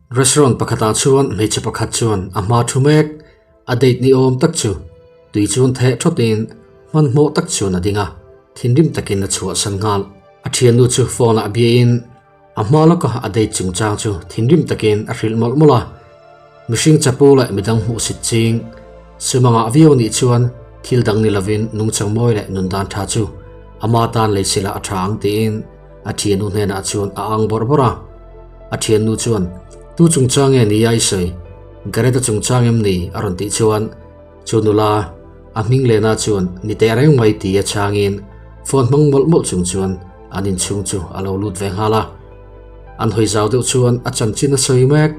Restaurant pakhatah chuan hmeichhe pakhat chuan a hma thu mek a date ni awm tak chu tui chuan theh thawtin hmanhmawh tak chuan a ding a, thinrim takin a chhuahsan nghal. A thiannu chu phone ah biain a hma lawka a date chungchang chu thinrim takin a hrilh mawlh mawlh a. Mihring chapo leh midang hmuhsit ching sumangah viau nih chuan thil dang ni lovin nungchang mawi leh nundan tha chu ama tan leisila a tha ang tiin a thiannu hnenah chuan a ang bawrh bawrh a. A thiannu chuan, Tu chungchang nge ni a i sawi? Gareth-a chungchang em ni? a rawn tih chuan chu nula a hming Lena chuan ni teh reng mai ti a chhangin phone hmang mawlh mawlh chung chuan an inchhung chu a lo lut ve nghal a. An hawi zau deuh chuan a chanchin a sawi mek,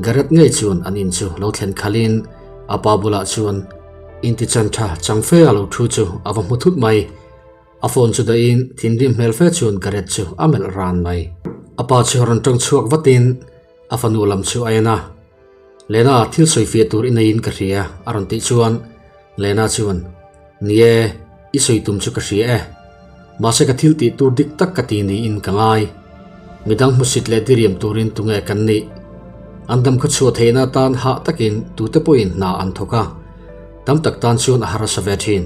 Gareth ngei chuan an in chu lo thlen khalhin a pa bulah chuan intichan tha chang fe a lo thu chu a va hmu thut mai. A phone chu dahin thinrim hmel fe chuan Gareth chu a melh ran mai. A pa chu rawn tawng chhuak vatin a fanu lam chu a en a, Lena, thil sawi fiah tur i neiin ka hria a rawn tih chuan Lena chuan, Ni e, i sawi tum chu ka hria e. Mahse ka thil tih tur dik tak ka ti niin ka ngai. Midang hmusit leh diriam turin tunge kan nih? An dam khaw chhuah theihna atan hah takin tute pawhin hna an thawk a, tam tak tan chuan a harsa ve thin.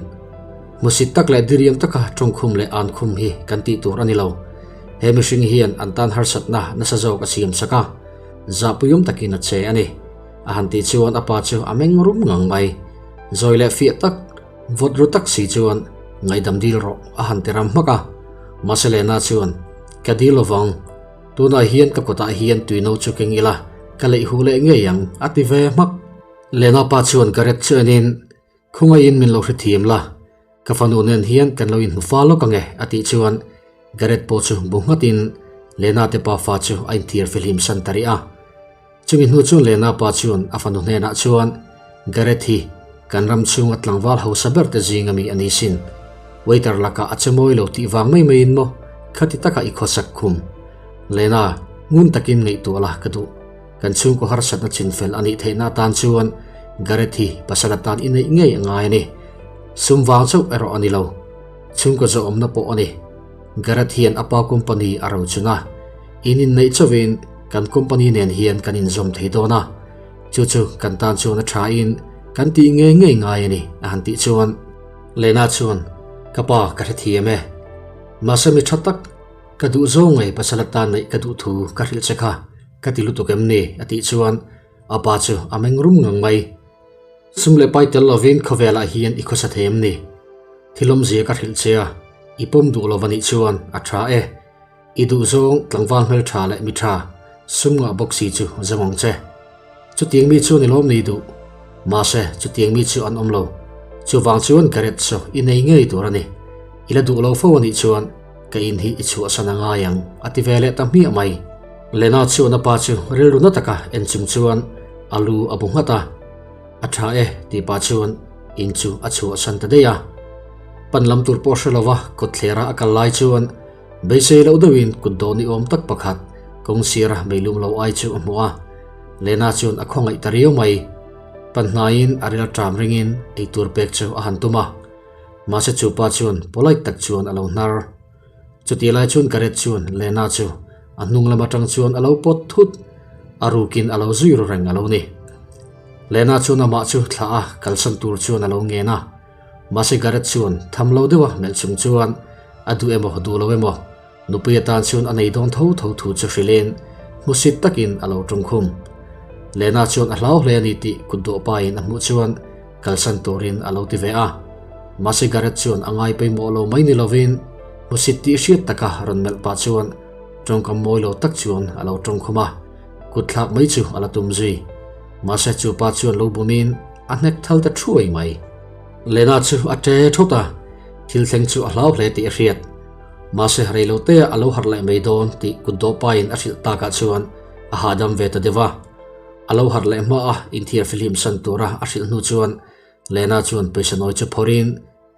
Hmusit tak leh diriam taka tawngkhum leh ankhum hi kan tih tur a ni lo. He mihring hian an tan harsatna nasa zawk a siam sak a, zahpuiawm takin a che a ni. A han tih chuan a pa chu a meng rum ngang mai. Zawi leh fiah tak, vawt ru tak si chuan ngaihdam dil rawh a han ti ram hmak a. Mahse Lena chuan, Ka dil lovang. Tunah hian ka kutah hian tuino chu keng ila, ka leih hu leh ngei ang a ti ve hmak. Lena pa chuan Gareth chu enin, Khawngaihin min lo hrethiam la, ka fanu nen hian kan lo inhmu fa lawk ange a tih chuan Gareth pawh chu bu nghatin Lena te pa fa chu a inthiar fihlim san ta rih a. Chumi hnu chuan Lena pa chuan a fanu hnenah chuan Gareth hi kan ram chhunga tlangval hausa ber te zing ami a ni sin. Waiter lakah a che mawi lo tih vang mai maiin maw khati taka i khawsak khum. Lena, ngun takin ngaihtuah la ka duh. Kan chhungkaw harsatna chinfel a nih theihna atan chuan Gareth hi pasal atan i neih ngei a ngai a ni. Sum vang chauh erawh a ni lo. Chhungkaw zawhawmna pawh a ni. Gareth hian a pa company a rochun a. In inneih chauhin kan company nen hian kan inzawm thei dawn a. Chu chu kan tan chuan a thain kan tih ngei ngei ngai a ni a han tih chuan Lena chuan, Ka pa ka hrethiam e. Mahse mi tha tak ka duh zawng ngei pasal atan neih ka duh thu ka hrilh che kha. Ka ti lutuk em ni? a tih chuan a pa chu a meng rum ngang mai. Sum leh pai tel lovin khawvelah hian i khawsa thei em ni? Thil awmzia ka hrilh che a, i pawm duh lo anih chuan a tha e. I duh zawng tlangval hmeltha leh mi tha, sum ngah bawk si chu zawng ang che. Chutiang mi chuan i lawm nei duh. Mahse, chutiang mi chu an awm lo. Chuvang chuan Gareth chu i nei ngei tur a ni. I la duh lo fo anih chuan ka in hi i chhuahsan a ngai ang, a ti ve leh ta hmiah mai. Lena chuan a pa chu rilru na taka en chung chuan a lu a bu nghat a. A tha e, tih pah chuan in chu a chhuahsan ta daih a. Pan lam tur pawh hre lova kawtthlera a kal lai chuan Beisei loh deuhin kut dawh ni awm tak pakhat kawng sira meilum lo ai chu a hmu a, Lena chuan a khawngaih ta riau mai. Panhnaiin a ril ṭam ringin eitur pek chu a han tum a, mahse chu pa chuan polite tak chuan a lo hnar. Chutih lai chuan Gareth chuan Lena chu a hnung lam aṭang chuan a lo pawt thut, a rukin a lo zui ru reng a lo ni. Lena chuan amah chu thlah a kalsan tur chuan a lo ngen a. Mahse Gareth chuan tham lo deuha melh chung chuan a duh emaw duh lo emaw nupui atan chuan a nei dawn tho tho thu chu hrilhin hmusit takin a lo ṭawng khum. Lena chuan a hlau hle a ni tih kut dawh pain a hmuh chuan kalsan turin a lo ti ve a. Mahse Gareth chuan a ngai pawimawh lo mai ni lovin hmusit tih hriat taka rawn melh pah chuan ṭawngkam mawi lo tak chuan a lo ṭawng khum a, kut thlak mai chu a la tum zui. Mahse chu pa chuan lo bumin A hnek thal ta thuai mai. Lena chu a ṭe thawt a, thil thleng chu a hlau hle tih a hriat. Mahse reilotea a lo harh leh mai dawn tih kut dawhpain a hrilh takah chuan a hahdam ve ta deuh a. A lo harh leh hma a inthiar fihlim san tura a hrilh hnu chuan Lena chuan pawisa nawi chu phawrhin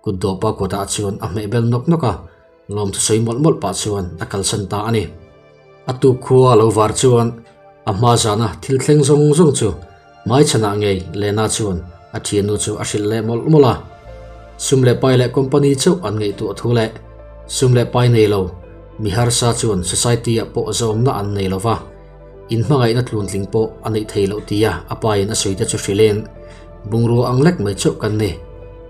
kut dawhpa kawtah chuan a hmeh bel nawk nawk a, lawmthu sawi mawlh mawlh pah chuan a kalsan ta a ni. A tuk khua a lo var chuan a hma zana thil thleng zawng zawng chu Hmaichhanah ngei Lena chuan a thiannu chu a hrilh leh mawlh mawlh a. Sum leh pai leh company chauh an ngaihtuah thu leh sum leh pai nei lo mi harsa chuan society ah pawh zawmna an nei lo va. Inhmangaihna tluntling pawh a neih thei loh tia a pain a sawi te chu hrilhin, Bungrua ang lek mai chauh kan ni.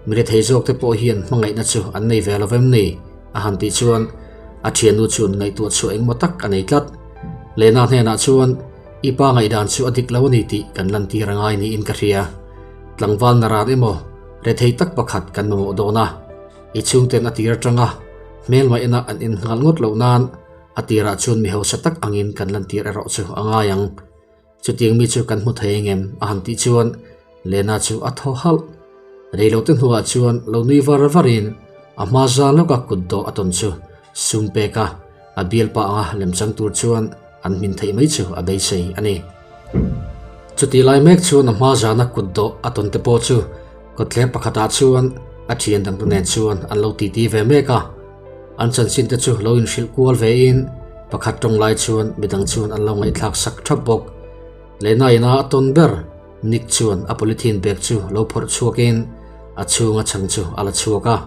Mi rethei zawk te pawh hian hmangaihna chu an nei ve lo vem ni? a han tih chuan a thiannu chuan ngaihtuah chhuah engmaw tak a nei tlat. Lena hnenah chuan, I pa ngaihdan chu a dik lo a ni tih kan lantir a ngai niin ka hria. Tlangval naran emaw rethei tak pakhat kan mamawh dawn a. I chhungten a tir atanga hmelma ena an en nghal ngawt loh nan a tirah chuan mi hausa tak angin kan lantir erawh chu a ngai ang. Chutiang mi chu kan hmu thei engem a han tih chuan Lena chu a thaw halh. Reilote hnuah chuan lo nui var varin a hma zan lawka kut dawh a tawn chu sum pek a, a bialpa anga lemchang tur chuan an hmin theih mai chu a beisei a ni. Chutih lai mek chuan a hma zana kut dawh a tawn te pawh chu kawtthler pakhatah chuan a thian dangte nen chuan an lo titi ve mek a. An chanchin te chu lo inhrilh kual vein pakhat tawng lai chuan midang chuan an lo ngaihthlak sak thap bawk. Lehna ina a tawn ber Nick chuan a polythene bag chu lo phawrh chhuakin a chhunga chhang chu a la chhuak a.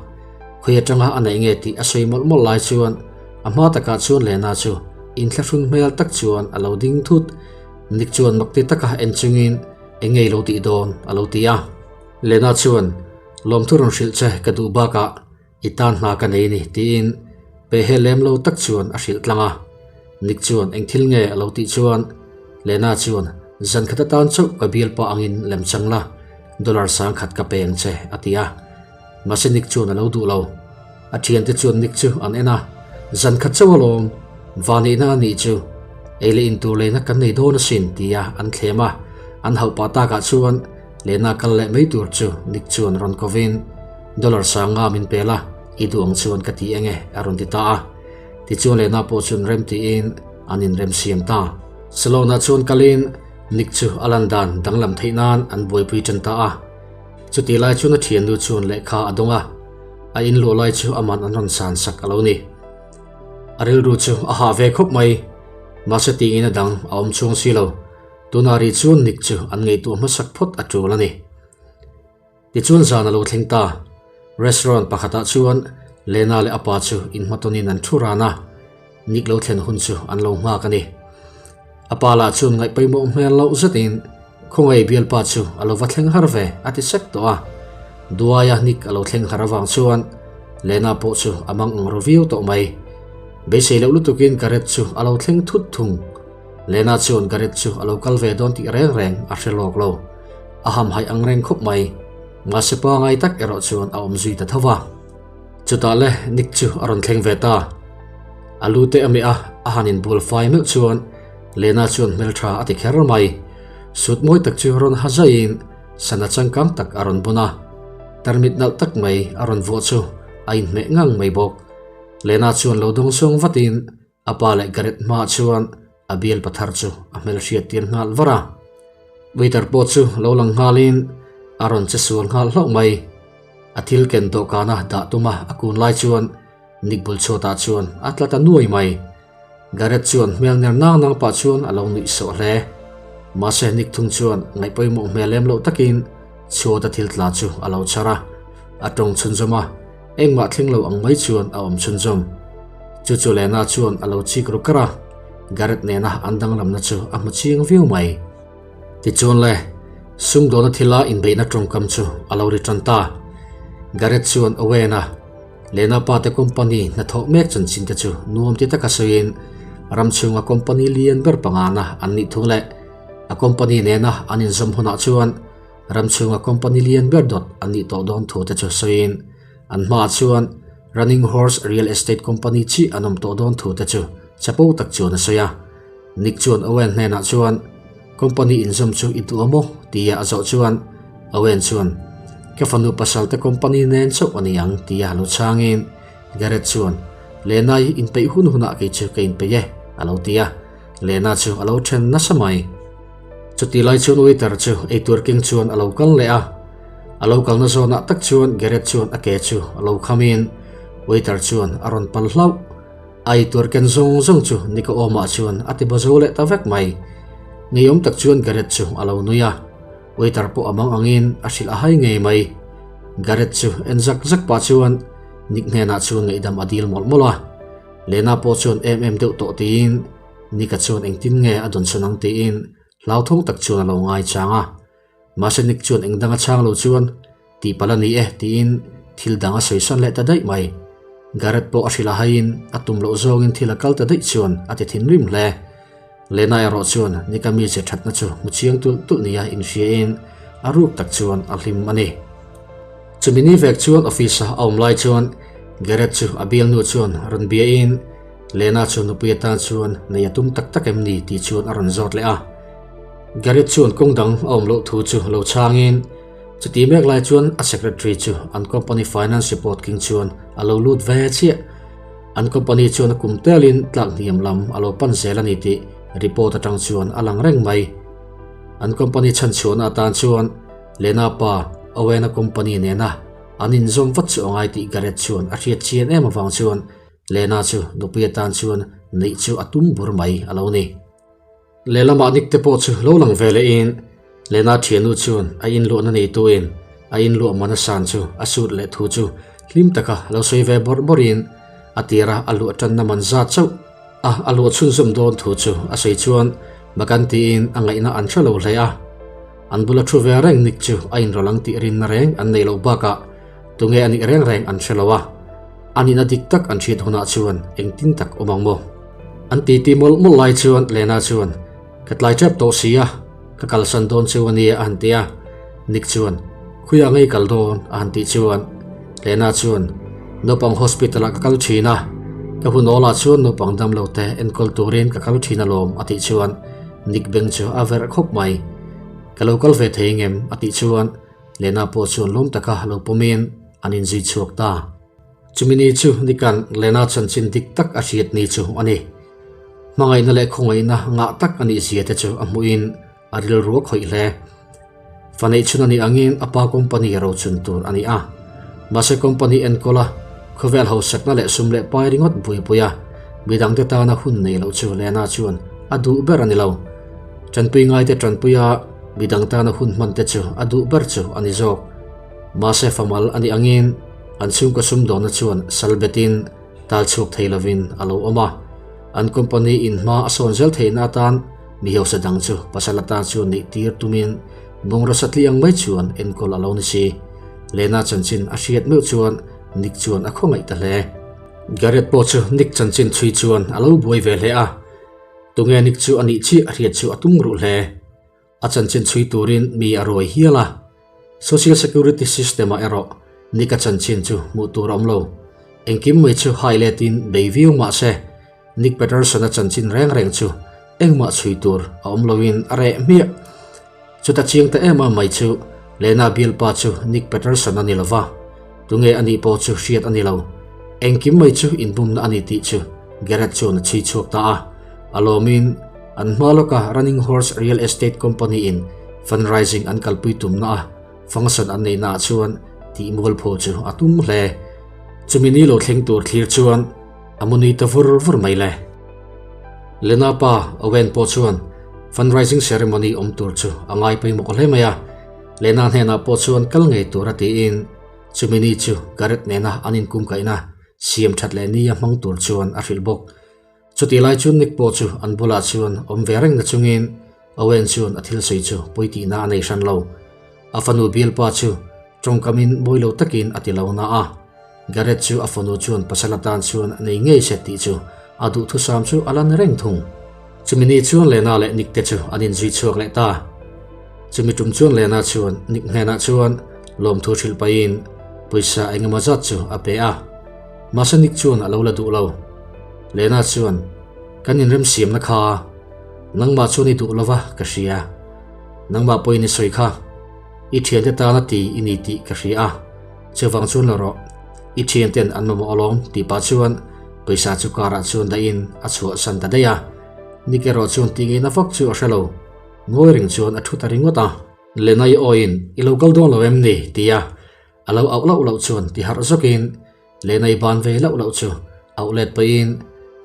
Khawi atanga a neih nge tih a sawi mawlh mawlh lai chuan a hma takah chuan Lena chu inthlahrun hmel tak chuan a lo ding thut. Nick chuan makti taka en chungin eng nge i lo tih dawn a lo ti a. Lena chuan lawmthu rawn hrilh che ka duh bakah I tan hna ka nei ni tiin pehhe lem lo tak chuan a hrilh tlang a. Nick chuan eng thil nge a lo tih chuan Lena chuan zan khat atan chauh ka bialpa angin lem chang la, dollar sang khat ka pe ang che a ti a. Mahse Nick chuan a lo duh lo. A thiante chuan Nick chu an en a, Zan khat chauh alawm, vanihna a nih chu, ei leh intur leina kan nei dawn asin tia an thlem a. An hauh pah takah chuan Lena kal leh mai tur chu Nick chuan rawn kovin, Dollar sanga min pel a, i duh ang chuan ka ti enge a rawn ti ta a. Tichuan Lena pawh chuan rem tiin an inrem siam ta. Salon-ah chuan kalin Nick chu a lan dan danglam theih nan an buaipui tan ta a. Chutih lai chuan a thiannu chuan lehkha a dawng a, a inluah lai chu aman an rawn san sak a lo ni. A rilru chu a hah ve khawp mai, mahse tiin a dang a awm chhung si lo. Tunah rih chuan Nick chu an ngaihtuah hmasak phawt a tul a ni. Tichuan zan a lo thleng ta. Restaurant pakhatah chuan Lena leh a pa chu inhmatawnin an thu ran a, Nick lo thlen hun chu an lo nghak a ni. A pa lah chuan ngaih pawimawh hmel loh zetin khawngaih bialpa chu a lo va thleng har ve a ti sek tawh a. Duaia Nick a lo thleng har avang chuan Lena pawh chu a mang ang ru viau tawh mai. Beisei loh lutukin Gareth chu a lo thleng thut thung. Lena chuan Gareth chu a lo kal ve dawn tih reng reng a hre lawk lo. A hamhaih ang reng khawp mai. Mahse pangai tak erawh chuan a awm zui ta tho va. Chutah le Nick chu a rawn thleng ve ta. A lu te a meh a, a han inbual fai meuh chuan Lena chuan hmeltha a ti kher mai. Suit mawi tak chu rawn ha zaiin sana changkang tak a rawn bun a. Tarmit nalh tak mai a rawn vuah chu a inhmeh ngang mai bawk. Lena chuan lo dawng sawng vatin A pa leh Gareth hmaah chuan a bial pathar chu a hmelhriat tir nghal var a. Waiter pawh chu lo lang nghalin a rawn che sual nghal hlauh mai. A thil ken dawhkana dah tuma a kun lai chuan Nick bul chhuatah chuan a tla ta nuai mai. Gareth chuan hmel ner nang nang pah chuan a lo nuih sawh hle. Mahse Nick thung chuan ngaih pawimawh hmel lem loh takin chhuata thil tla chu a lo chhar a, a tawng chhunzawm a. Engmah thleng lo ang mai chuan a awm chhunzawm. Chu chu Lena chuan a lo chik ru kar a, Gareth nena an danglamna chu a hmu chiang viau mai. Tichuan le, sumdawna thila inbeihna tawngkam chu a lo ri tan ta. Gareth chuan Owen a, Lena pa te company hnathawh mek chanchin te chu nuam ti taka sawiin ram chhunga company lian ber pangana an nih thu leh a company nena an inzawm hunah chuan Ram chhunga company lian ber dawt an nih tawh dawn thu te chu sawiin an hmaah chuan Running Horse Real Estate Company chi an awm tawh dawn thu te chu chapo tak chuan a sawi a. Nick chuan Owen hnenah chuan company inzawm chu i duh a maw tia a zawh chuan Owen chuan ka fanu pasal te company nen chauh a ni ang tia lo chhangin Gareth chuan Lena i inpeih hun hunah kei chu ka inpeih e a lo ti a. Lena chu a lo then nasa mai. Chuti lai chuan waiter chu eitur keng chuan a lo kal leh a. A lo kalna zawnah tak chuan Gareth chuan a ke chu a lo khamin waiter chuan a rawn pal hlauh. A eitur ken zawng zawng chu Nick-a awmah chuan a ti bazo leh ta vek mai. Ngeiawm tak chuan Gareth chu a lo nui a. Waiter pawh a mang angin a hrilh a hai ngei mai. Gareth chu en zak zak pah chuan Nick hnenah chuan ngaihdam a dil mawlh mawlh a. Lena pawh chuan em em deuh tawh tiin. Nick-a chuan engtin nge a dawn sawn ang tiin hlauthawng tak chuan a lo ngaichang a. Mahse Nick chuan eng dang a chhang lo chuan, Tihpalh a ni e tiin thil dang a sawi sawn leh ta daih mai. Gareth pawh a hrilh a haiin a tum loh zawngin thil a kal ta daih chuan a ti thinrim hle. Lena erawh chuan Nick-a mize thatna chu hmu chiang tulh tulh nia inhriain a ruk tak chuan a hlim a ni. Chumi ni vek chuan office-a a awm lai chuan Gareth chu a bialnu chuan rawn biain Lena chu nupui atan chuan nei a tum tak tak em ni tih chuan a rawn zawt leh a. Gareth chuan kawng dang a awm loh thu chu lo chhangin chuti mek lai chuan a secretary chu an company finance report king chuan a lo lut ve chiah. An company chuan a kum telin tlak hniam lam a lo pan zel a ni tih report atang chuan a lang reng mai. An company chhanchhuahna atan chuan Lena pa Owen-a company nena an inzawm vat chu a ngai tih Gareth chuan a hriat chian em avang chuan Lena chu nupui atan chuan neih chu a tum bur mai a lo ni. Lehlamah Nick te pawh chu lo lang ve lehin Lena thiannu chuan a inluahna neituin a inluah man a san chu a sut leh thu chu hlim taka lo sawi ve bawrh bawrhin a tira a luah tanna man zat chauh a a luah chhunzawm dawn thu chu a sawi chuan makan tiin a ngaihna an hre lo hle a. An bula thu ve reng Nick chu a inrawlh ang tih rinna reng an nei loh bakah tunge a nih reng reng an hre lo a, a nihna dik tak an hriat hunah chuan engtin tak awm ang maw? An titi mawlh mawlh lai chuan Lena chuan, Ka tlai tep tawh si a, ka kalsan dawn chu a nia a han ti a. Nick chuan, Khuiah ngei kal dawn? a han tih chuan Lena chuan, Naupang hospital ah ka kal thin a, ka hun awlah chuan naupang damlo te enkawl turin ka kal thin alawm a tih chuan Nick beng chu a verh khawp mai. Ka lo kal ve thei ngem? a tih chuan Lena pawh chuan lawm taka lo pawmin an inzui chhuak ta. Chumi ni chu Nikan Lena chanchin dik tak a hriat ni chu a ni. Hmangaihna leh khawngaihna ngah tak a nih zia te chu a hmuhin a rilru a khawih hle. Fa neih chhun a nih angin a pa company rochun tur a ni a. Mahse company enkawl a, khawvel hausakna leh sum leh pai ringawt buaipui a, midangte tana hun nei loh chu Lena chuan a duh ber a ni lo. Tanpui ngaite tanpui a, midang tana hun hman te chu a duh ber chu a ni zawk. Mahse famal a nih angin an chhungkaw sumdawnna chuan sal betin tal chhuak thei lovin a lo awm a. An company in hma a sawn zel theihna atan mi hausa dang chu pasal atan chuan neih tir tumin bungraw satli ang mai chuan enkawl a lo ni si. Lena chanchin a hriat meuh chuan Nick chuan a khawngaih ta hle. Gareth pawh chu Nick chanchin chhui chuan a lo buai ve hle a. Tunge Nick chu a nih chiah a hriat chu a tum ruh hle. A chanchin chhui turin mi a ruai hial a, Social Security System ah erawh Nick-a chanchin chu hmuh tur a awm lo. Engkim mai chu hai letin bei viau mah se, Nick Patterson-a chanchin reng reng chu engmah chhui tur a awm loin a reh hmiah. Chuta chiang ta em em mai chu Lena bialpa chu Nick Patterson a ni lo va, tunge a nih pawh chu hriat a ni lo. Engkim mai chu inbumna a ni tih chu Gareth chuan a chhui chhuak ta a, a lawmin An hma lawka Running Horse Real Estate Company in fundraising an kalpui tumna a function an neihna ah chuan tih mualpho chu a tum hle. Chumi ni lo thleng tur thlir chuan a mu nui ta vur vur mai le. Lena pa Owen pawh chuan fundraising ceremony awm tur chu a ngai pawimawh hle mai a, Lena hnenah pawh chuan kal ngei tur a tiin chumi ni chu Gareth nena an inkumkaihna siam that leh ni a hmang tur chuan a hrilh bawk. Chutih lai chuan Nick pawh chu an bulah chuan awm ve reng na chungin Owen chuan a thil sawi chu pawi tihna a nei hran lo. A fanu bialpa chu tawngkamin mawi lo takin a ti lo na a, Gareth chu a fanu chuan pasal atan chuan a nei ngei se tih chu a duhthusam chu a la ni reng thung. Chumi ni chuan Lena leh Nick te chu an inzui chhuak leh ta. Chumi tum chuan Lena chuan Nick hnenah chuan lawmthu hrilh pahin pawisa engemaw zat chu a pe a. Mahse Nick chuan a lo la duh lo. Lena chuan, Kan inremsiamna kha nangmah chuan i duh lova ka hria. Nangmah pawhin i sawi kha. I thiante tana ti i ni tih ka hria a, chuvang chuan la rawh. I thianten an mamawh alawm tih pah chuan pawisa chu car ah chuan dahin a chhuahsan ta daih a. Nick erawh chuan tih ngeina vak chu a hre lo. Ngawi reng chuan a thu ta ringawt a. Lena i awiin i lo kal dawn lo em ni? tia a lo auh loh loh chuan ti harh zawkin Lenai ban ve loh loh chu auh let pahin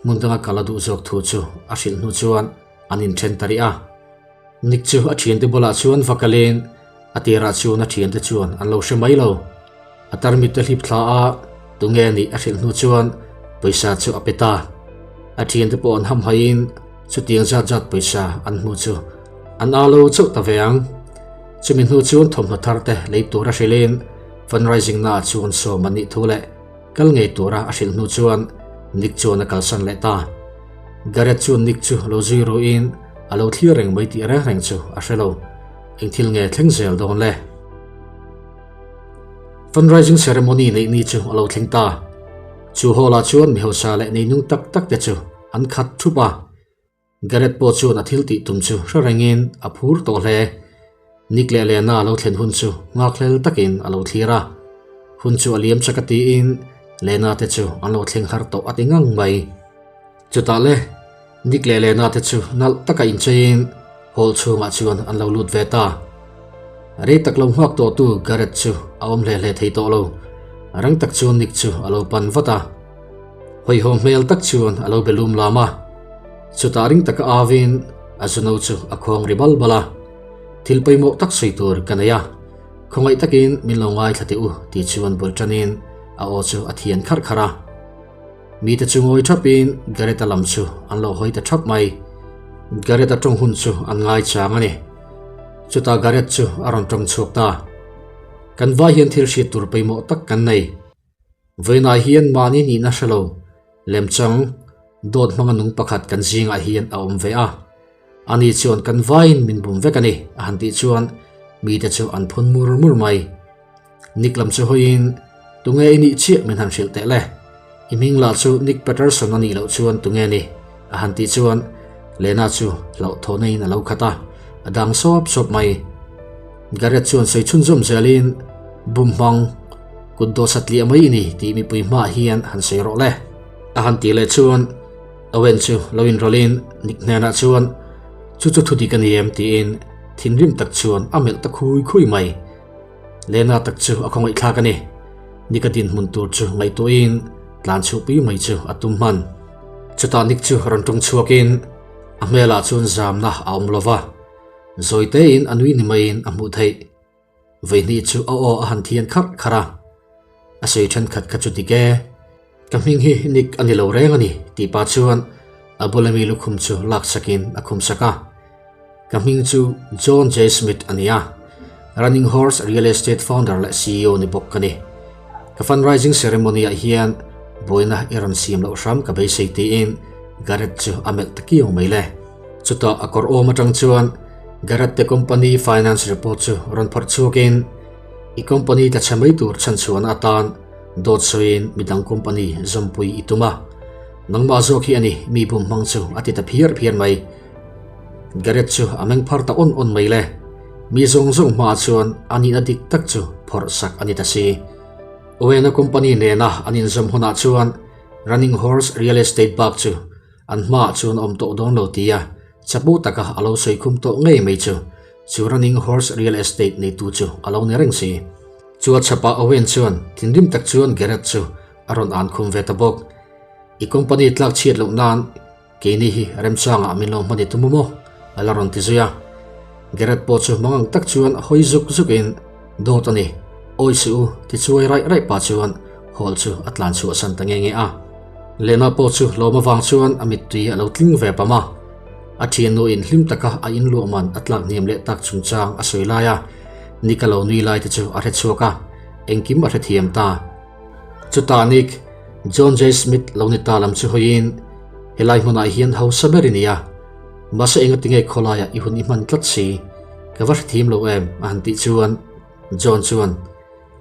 hmun danga kal a duh zawk thu chu a hrilh hnu chuan an inthen ta rih a. Nick chu a thiante bulah chuan va kalin a tirah chuan a thiante chuan an lo hre mai lo. A tarmit te hlip thla a tunge nih a hrilh hnu chuan pawisa chu a pe ta. A thiante pawh an hamhaiin. Chutiang zat zat pawisa an hmu chu an aa lo chauh ta ve ang. Chumi hnu chuan thawmhnaw thar te lei tura hrilhin fundraising naah chuan sawm an nih thu leh kal ngei tura a hrilh hnu chuan Nick chuan a kalsan leh ta. Gareth chuan Nick chu lo zui ruin a lo thlir reng mai tih reng reng chu a hre lo. Eng thil nge thleng zel dawn le? Fundraising ceremony neih ni chu a lo thleng ta. Chu hall ah chuan mi hausa leh neinung tak tak te chu an khat thup a. Gareth pawh chuan a thil tih tum chu hre rengin a phur tawh hle. Nick leh Lena lo thlen hun chu nghakhlel takin a lo thlir a. Hun chu a liam chak a tiin Lena te chu an lo thleng har tawh a ti ngang mai. Chutah le, Nick leh Lena te chu nalh taka incheiin hall chhungah chuan an lo lut ve ta. Rei tak lo nghak tawhtu Gareth chu a awm hle hle thei tawh lo. Rang tak chuan Nick chu a lo pan vat a. Hawihhawm hmel tak chuan a lo be lum lam a, chutah ring taka avin a zuno chu a khuang ri bal bal a. Thil pawimawh tak sawi tur ka nei a, khawngaih takin min lo ngaithla teh u tih chuan bul tanin a aw chu a thian kharh kharh a. Mite chu ngawi thapin Gareth-a lam chu an lo hawi ta thap mai. Gareth-a tawng hun chu an ngaichang a ni. Chutah Gareth chu a rawn tawng chhuak ta. Kan vai hian thil hriat tur pawimawh tak kan nei. Vawiinah hian mahni nihna hre lo, lemchang, dawt hmanga nung pakhat kan zingah hian a awm ve a. Ani chuan kan vaiin min bum vek a ni, a han tih chuan mite chu an phun mur mur mai. Nick lam chu hawiin, Tunge i nih chiah min han hrilh teh le? I hming lah chu Nick Patterson a nih loh chuan tunge ni? a han tih chuan Lena chu hlauhthawhna in a lo khat a, a dang sawp sawp mai. Gareth chuan sawi chhunzawm zelin, Bum hmang, kut dawh satliah mai i ni tih mipui hmaah hian han sawi rawh le. A han tih leh chuan Owen chu lo inrawlhin Nick hnenah chuan, Chu chu thudik a ni em? tiin thinrim tak chuan a melh ta khui khui mai. Lena tak chu a khawngaihthlak a ni. Nick a dinhmun tur chu ngaihtuahin tlan chhuhpui mai chu a tum hman. Chutah Nick chu rawn tawng chhuakin a hmelah chuan zamna a awm lo va, zawitein a nui ni maiin a hmuh theih. Vawihnih chu a aw a han thian kharh kharh a, a sawi thenkhat kha chu dik e. Ka hming hi Nick a ni lo reng a ni tih pah chuan a bula mi lukhum chu laksakin a khum sak a. Ka hming chu John J. Smith a ni a, Running Horse Real Estate founder leh ceo ni bawk ka ni. Ka fundraising ceremony ah hian buaina i rawn siam loh hram ka beisei tiin Gareth chu a melh ta kiau mai le. Chutah a kawr awm atang chuan Gareth te company finance report chu rawn phawrh chhuakin i company tla chhe mai tur chhanchhuahna atan dawt sawiin midang company zawmpui i tum a, nangmah zawk hi a ni mi bum hmang chu a ti ta phiar phiar mai. Gareth chu a meng phar ta awn awn mai le. Mi zawng zawng hmaah chuan a nihna dik tak chu phawrh sak a ni ta si. Owen-a company nena an inzawm hunah chuan Running Horse Real Estate bak chu an hmaah chuan a awm tawh dawn lo tia chapo taka a lo sawi khum tawh ngei mai chu chu Running Horse Real Estate neitu chu a lo ni reng si. Chu a chhapah Owen chuan thinrim tak chuan Gareth chu a rawn an khum ve ta bawk. I company tlak chhiat loh nan Keini hi remchangah min lo hman i tum maw? A la rawn ti zui a. Gareth pawh chu hmang ang tak chuan hawi zuk zukin, Dawt a ni, awi suh u, ti chuai raih raih pah chuan hall chu a tlan chhuahsan ta nge nge a. Lena pawh chu lawm avang chuan a mittui a lo tling ve pam a. A thiannu in hlim taka a inluah man a tlak hniam leh tak chungchang a sawi lai a, Nick a lo nui lai te chu a hre chhuak a, engkim a hrethiam ta. Chutah Nick, John J. Smith lo ni ta lam chu hawiin, Helai hmunah hian hausa ber i ni a, mahse engatinge khawlaiah i hun i hman tlat si, ka va hrethiam lo em? a han tih chuan John chuan,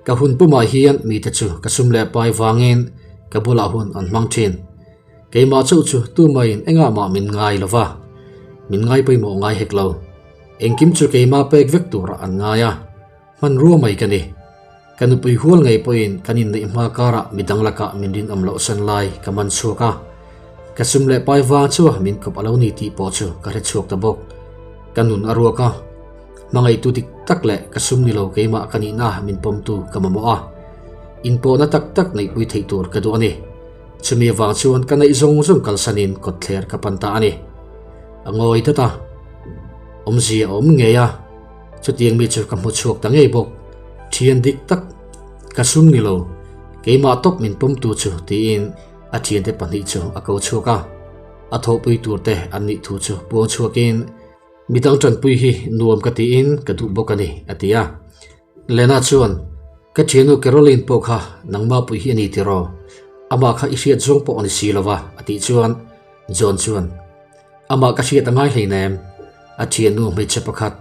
Ka hun pumah hian mite chu ka sum leh pai vangin ka bulah hun an hmang thin. Keimah chauh chu tumaiin engah mah min ngai lo va, min ngai pawimawh ngai hek lo. Engkim chu keimah pek vek turah an ngai a. Hmanrua mai ka ni. Ka nupui hual ngei pawhin kan inneih hma karah midang lakah min rinawm loh san lai ka man chhuak a. Ka sum leh pai vang chu min kawp a lo ni tih pawh chu ka hre chhuak ta bawk. Ka nun a ruak a. Hmangaihtu dik tak leh ka sum ni lo keimah ka nihna min pawmtu ka mamawh a. Inpawhna tak tak neihpui theih tur ka duh a ni. Chumi avang chuan ka neih zawng zawng kalsanin kawtthler ka pan ta a ni. A ngawi dat a. Awmzia a awm ngei a. Chutiang mi chu ka hmu chhuak ta ngei bawk. Thian dik tak ka sum ni lo, keimah tawp min pawmtu chu tiin a thiante pahnih chu a ko chhuak a. A thawhpui tur te an nih thu chu puang chhuakin, Midang tanpui hi nuam ka tiin ka duh bawk a ni, a ti a. Lena chuan, Ka thiannu Caroline pawh kha nangmah pui hi a ni tiraw? Amah kha i hriat zawng pawh a ni si lo va, a tih chuan John chuan, Amah ka hriat a ngai hleinem, a thiannu hmeichhe pakhat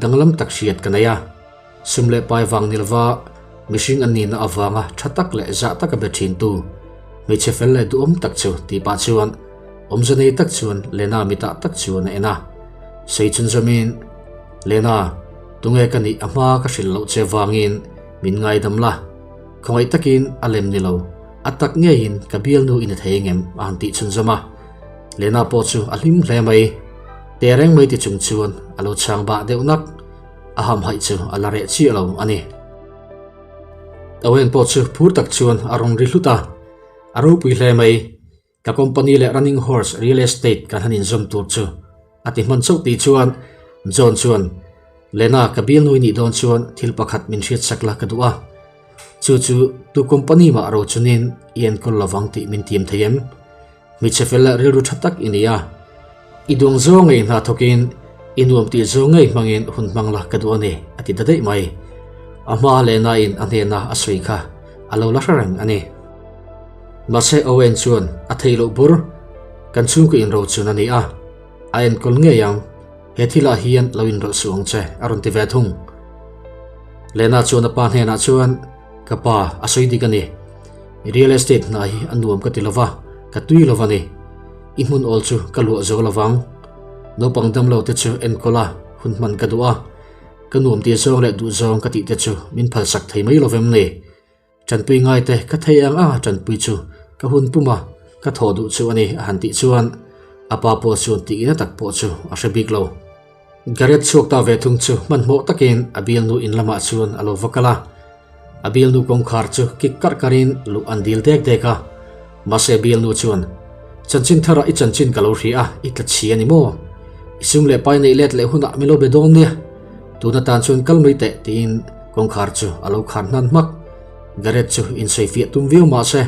danglam tak hriat ka nei a. Sum leh pai vang ni lova mihring an nihna avanga tha tak leh zah taka be thintu hmeichhe fel leh duhawm tak chu tih pah chuan awmze nei tak chuan Lena mitah tak chuan a en a. Sei chun zawmin, Lena, tunge ka nih a hma ka hrilh loh che vangin min ngaidam la, khawngaih takin a lem ni lo, a tak ngeiin ka bialnu in a thei engem a han tih chhun zawm a. Lena pawh chu a hlim hle mai. Tehreng mai ti chung chuan a lo chhang bah deuh nak. A hamhaih chu a la reh chiah lo a ni. Owen pawh chu phur tak chuan a rawn ri hlut a, a ropui hle mai. Ka company leh Running Horse Real Estate kan han inzawm tur chu a ti hman chauh tih chuan John chuan, Lena ka bialnui nih dawn chuan thil pakhat min hriatsak la ka duh a. Chu chu tu company mah ro chunin i enkawl lovang tih min tiam thei em? Hmeichhe fel leh rilru tha tak i ni a, i duang zawng ngei hna thawkin i nuam tih zawng ngei hmangin hun hmang la ka duh a ni, a ti ta daih mai. A hma lehnain a hnena a sawi kha a lo la hre reng a ni. Mahse Owen chuan a theih loh bur, kan chhungkaw inrochun a ni a, a enkawl ngei ang, he thilah hian lo inrawlh suh ang che, a rawn ti ve thung. Lena chuan a pa hnenah chuan, Ka pa, a sawi dik a ni. Real estate hna hi a nuam ka ti lova, ka tui lova ni. I hmun awl chu ka luah zo lovang. Naupang damlo te chu enkawl a, hun hman ka duh a. Ka nuam tih zawng leh duh zawng ka tih te chu min phalsak thei mai lovem ni. Tanpui ngai te ka thei ang anga tanpui chu ka hun pum a, ka thawh duh chu a ni a han tih chuan a pa pawh chuan tih ina tak pawh chu a hre bik lo. Gareth chhuak ta ve thung chu hmanhmawh takin a bialnu in lamah chuan a lo va kal a. A bialnu kawngkhar chu kik karh karhin luh an dil dek dek a. Mahse bialnu chuan, Chanchin tharah i chanchin ka lo hria a, i tla chhi a ni maw? I sum leh pai neih let leh hunah min lo be dawn nia. Tuna tan chuan kal mai teh tiin kawngkhar chu a lo khar hnan hmak. Gareth chu insawifiah tum viau mahse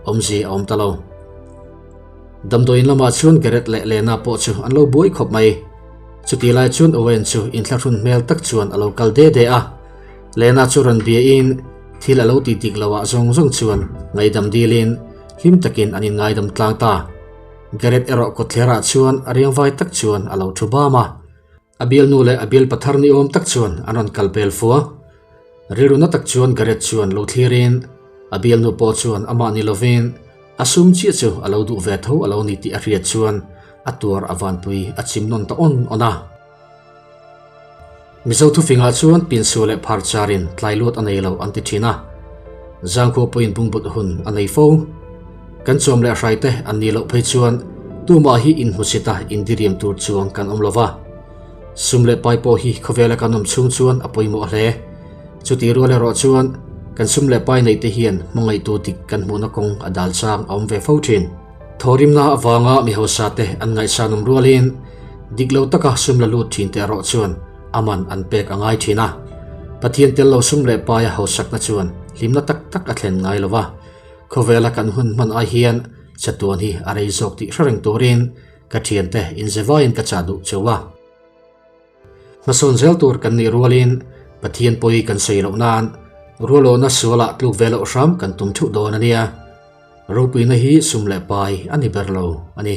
awmzia a awm ta lo. Damdawiin lamah chuan Gareth leh Lena pawh chu an lo buai khawp mai. Chutih lai chuan Owen chu inthlahrun hmel tak chuan a lo kal de de a. Lena chu rawn biain thil a lo ti dik loah zawng zawng chuan ngaihdam dilin hlim takin an inngaidam tlang ta. Gareth erawh kawtthlerah chuan a riangvai tak chuan a lo thu bam a. A bialnu leh a bial pathar ni awm tak chuan an rawn kal pel fu a. Rilru na tak chuan Gareth chuan lo thlirin a bialnu pawh chuan amah ni lovin a sum chiah chu a lo duh ve tho a lo ni tih a hriat chuan a tuar a vanpui a chim nawn ta awn awn a. Mizo thufingah chuan pinsu leh phar charin tlai luat a nei lo an ti thin a. Zangkhua pawhin bungbut hun a nei fo. Kan chawm leh hrai te an nih loh phei chuan tumah hi inhmusit a indiriam tur chuang kan awm lo va. Sum leh pai pawh hi khawvela kan awm chhung chuan a pawimawh hle. Chutih rual erawh chuan kan sum leh pai neih te hian hmangaihtu dik kan hmuhna kawng a dal chang a awm ve fo thin. Thawrimna avanga mi hausa te an ngaihsan awm rualin dik lo taka sum la lut thin te erawh chuan a man an pek a ngai thin a. Pathian tel lo sum leh paia hausakna chuan hlimna tak tak a thlen ngai lo va. Khawvela kan hun hman ai hian chatuan hi a rei zawk tih hre reng turin ka thiante inzevaiin ka chah duh cheu a. Hmasawn zel tur kan nih rualin Pathian pawi kan sawi loh nan rualawhna sualah tluk ve loh hram kan tum theuh dawn a nia. Ropuina hi sum leh pai a ni ber lo a ni.